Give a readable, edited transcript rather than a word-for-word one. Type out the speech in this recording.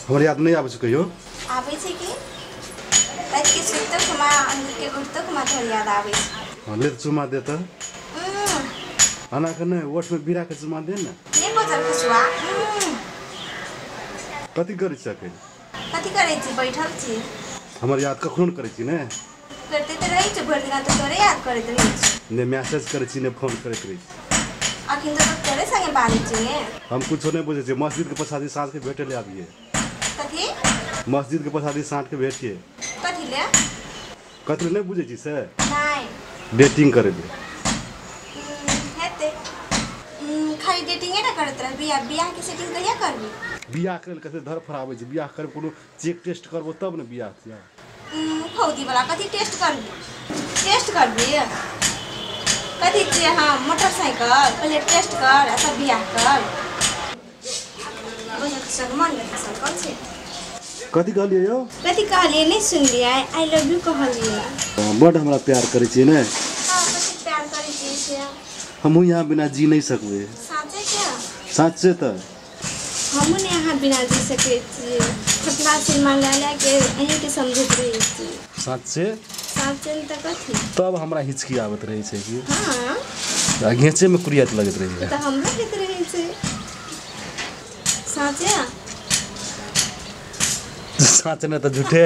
हमर याद नहि आबै छै कहियो? आबै छै कि राति के सुततो खुमा के उठतो खुमा तोहर याद आबै छै। हाँ, ले चुमा दे तऽ। अना के नहि, ओठ में बिरा के चुमा दे ने। नहि बचल खसुआ। कथी करै छी अखन? कथी करै छी, बैठल छी। हमर याद कखनो नहि करै छी ने? करते तऽ रहै छी भरि दिना, तऽ तोरे याद करैत रहै छी। ने मैसेज करै छी ने फोन करैत रहै छी। अखन तऽ तोरे संगे बाजै छी ने। हम कुछो नहि बुझै छी। मस्जिद के पछाड़ी साँझ के भेटे ले आबिए। कथी? मस्जिद के पछाड़ी साँझ के भेटिए। कथी ले? कथी ले नहि बुझै छी से? नहि। डेटिंग करै ले। हेतै। खाली डेटिंगे टा करैत रहबी आ बियाह के सेटिंग कहिया करबी? बियाह करै लए कते धर फड़ाबै छै। बियाह करब कोनो चेक टेस्ट करबो तब ने बियाह तियाह। फौजी वाला कथी टेस्ट करबी? टेस्ट करबी कथी छियै? हाँ, मोटरसाइकिल पहिले टेस्ट कर आ तब बियाह कर। मन छै। कथी कहलियै यौ? कथी कहलियै नहि सुनलियै? I love you कहलियै। बड हमरा प्यार करै छियै ने? हाँ, कथी प्यार करै छियै से? हमहूँ यहाँ बिना जी नहि सकबै। साँचे क्या? साँचे तऽ। हमहूँ नहि अहाँ बिना जी सकै छियै। फटला सिनेमा लए लए के अहीँके समझैत रहै छी। साँचे? साँचे तऽ कथी? तब हमरा हिचकी आबैत रहै छै कि। हाँ। आ घीचैमे कुरियात लगैत रहै छै। तऽ हमरो होइत रहै छै। साँचे? साँचे नहि तऽ झूठे।